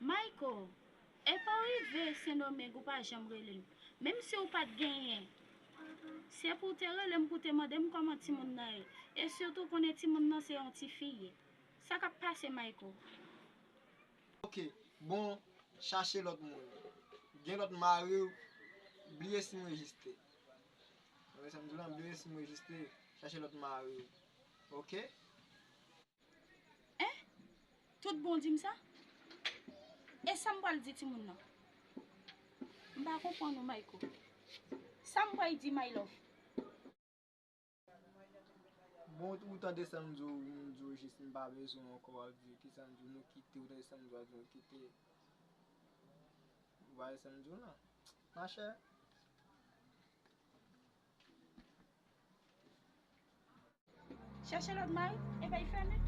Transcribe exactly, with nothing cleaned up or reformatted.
Mayko, e pa w rive Sendomeng ou pa janm rele m. Menm si w pa t genyen, se pou w te rele m pou w te mande m kòman timoun nan ye. E sitou konnen timoun nan se yon tifi ye. Sa k ap pase, Mayko? Ok, bon, chache lòt moun. Gen lòt mari w, bliye si m rejiste. Ou wè sa m di w la, bliye si m rejiste, chache lòt mari w. Ok? Hein? Tout bon w di m sa? E sa m pral di timoun nan? M pa konprann ou, Mayko. Sa m pral di, my love? Bon, ou tande sa m di w, m di w jis m pa bezwen w ankò, w ap di ki sa m di w, nou kite, ou tande sa m di w, w ap di nou kite. Ou pa wè sa m di w la? Machè. Chèche lòt mari, e bay fèmen.